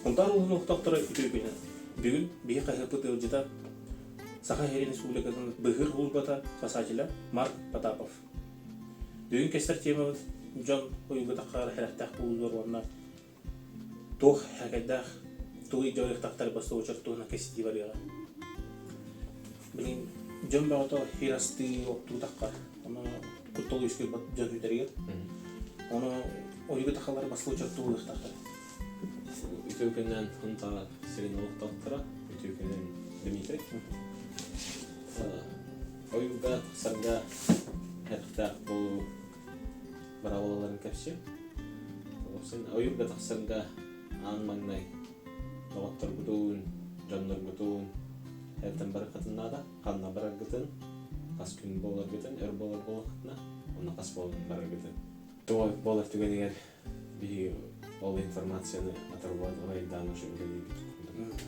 Сунтаар улууһун олохтоохторо үтүө күнү. Бүгүн биһи хаһыаппыт ыалдьыта Саха Сирин Республикатын быыһыыр сулууспата спасателя Марк Потапов. Бүгүн кэстэр темабыт дьон уйулга таххаар сэрэхтээх буолуулар уонна туох һээкэйдээх тугу дьарыктахтар бастакы туһунан кэпсэтии барыаҕа. Билигин дьон бөҕөтө хир астыы оттуу таххар, ону куттал үөскүүр дьон үтэригэр. Ону ойугу тахалар бастакы чортуу ылыахтаахтар. Үтүө күнүнэн Сунтаар сирин олохтоохторо, үтүө күнүнэн Дмитрий. Ойууга тахсарга эрдээх буолуу быраабылаларын кэпсиэм. Ойуурга тахсарга аан маҥнай доҕотторгутун, дьонноргутун эрдэн барыаххытын наада. Ханна бараргытын, хас күн буоларгытын, өр буолар буоллаххытына, уонна хас буолан бараргытын. Туох буолар түгэнигэр биһиги ол информацияны отрабатывайдаан уже үлэлиибит курдук.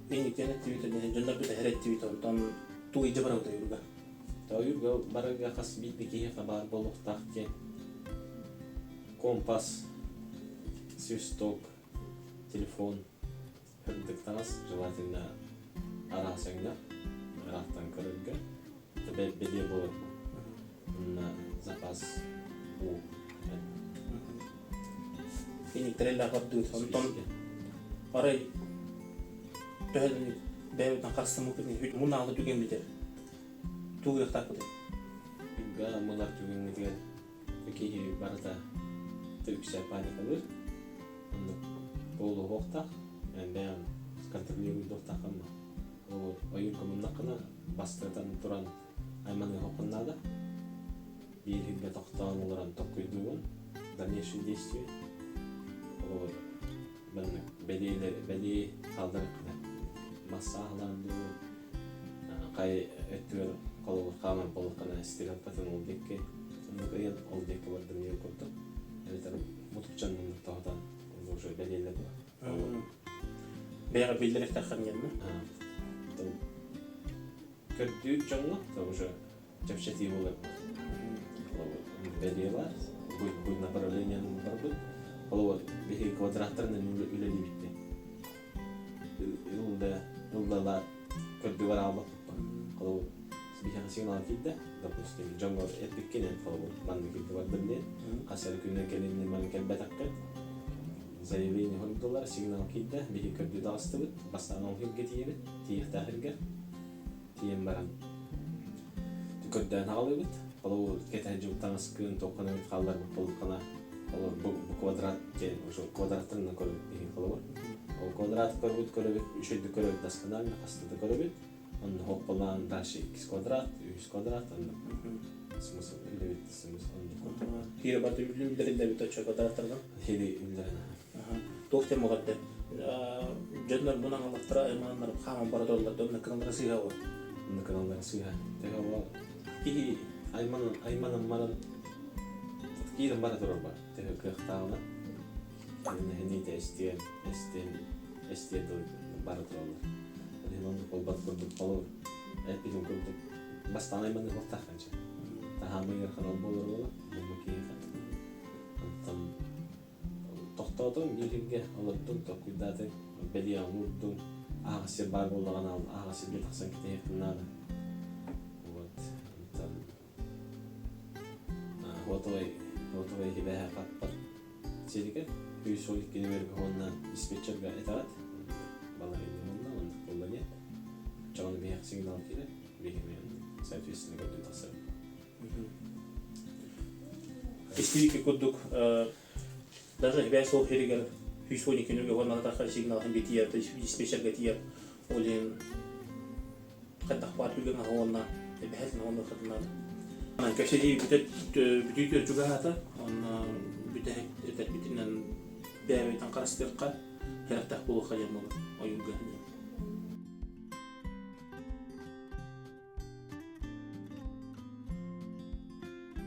Инниктэн эттибит, дьоннорбут эһэр эттибит, онтон тугу илдьэ барабыт ойуурга? Ойуурга барарга хас биирдии киһиэхэ баар буолуохтаах диэн компас, свисток, телефон, сырдык таҥас, желательно араас өҥнөх, ыраахтан көрөргө, бэлиэ буолар уонна запас уу. Инниктэрэлээх ордуут. Онтон арай төһө бэйэбитин харыстаммыппыт мунаалы түгэммитэр тугуйахтаахпытый? Үггэ мунар түгэҥҥитигэр киһи барыта үксэ паникалыыр. Оннук буолуохтаах. Бэйэм контролируйдуохтааххын Ол ойуур кымыннаххына бастатан туран айманыаххын наада. Биир сиргэ тохтоон олорон толкуйдуугун. Дальнейшие действия. Ол маннык бэлиэлэр бэлиэ хаалларыаххына массааһылаан дуу хай өттүгэр холобур хаамар буоллаххына стрелкатын ол диэки оннук ыйан ол диэки бардым диэн курдук эбэтэр мутукчан маннык тоһутан уже бэлиэлэр Бэйэҕэ биллэриэхтэххин диэн Көрдүүр дьоҥҥо то уже чэпчэтии буолар. Бэлиэ баар, бу направлениенан барбыт. Холобур, биһиги квадраттарынан үлэлиибит диэн. Ылда, ылдалаат көрдүгэр аалбаппыт. Холобур, биһиэхэ сигнал киирдэ, допустим, дьоҥҥо эппиккинэн, холобур, маннык киирдэ бардым диэн, хас эрэ күнүнэн кэлин манна кэлбэтэххин, Заявление оҥордулар, сигнал киирдэ, биһиги көрдүү таҕыстыбыт, бастаан ол сиргэ тиийэбит, тиийиэхтээх сиргэ. Тиийэн баран көрдөөн аҕалыыбыт. Холобур, кэтэһэ дьыбыт таҥаскын, туоххун эмит хаалларбыт буоллаххына, холобур, бу, бу квадрат диэн уже квадраттарынан көрөбүт биһиги холобур. Ол квадрат көрбүт, көрөбүт, үчүгэйдик көрөбүт, досконально хаста да көрөбүт. Онно хоппалаан дальше иккис квадрат, үһүс квадрат, онно смысл үлэбит смысл оннук. Киирэ барда үллэриллэбит оччо квадраттарынан. Хили үллэрин. Туох тем олорды. Дьоннор бу наҥаллахтара айманнар хааман бара тураллар, донна кыналлара сыыһа ол. Онно кыналлара сыыһа. Тэгэ ол киһи айман айманан баран киирэн бара турар бар. Тэгэ кыахтааҕына. Нэһиниитэ эстиэн, эстиэн, эстиэн тыл бара тураллар. Ол иһин оннук буолбат курдук, холобур, эппитим курдук, бастаан айманыахтаах канча. Таһаамы ыарахан ол буолар буола, бу киһиэхэ. Онтон тохтоотуҥ биир сиргэ олордуҥ, толкуйдаатыҥ, бэлиэ уурдуҥ, аһаҕас сир баар буоллаҕына, аһаҕас сиргэ тахсан кэтэһиэххин наада. Вот. Онтон Хотовай, хотовай кибэһэ хаппат сиригэр 112 нүмергэ уонна диспетчергэ этэҕит. Балаһыанньа буолла, оннук буолла диэн. Оччоҕуна биһиэхэ сигнал киирэр, биһиги соответственно көрдүү тахсабыт. Истиики курдук даже сибээс суох сиригэр 112 нүмергэ уонна тахсар сигналын битийэр, диспетчергэ тиийэр. Ол иһин хайдах баар түргэн аһа уонна эбэһэт уонна хатынаада. Кэпсэтии бүтэ бүтүүтүгэр чугаһаата. Онно бүтэһик этэрбитинэн бэйэбитин харыстыахха, сэрэхтээх буолуохха диэн буолар ойуурга.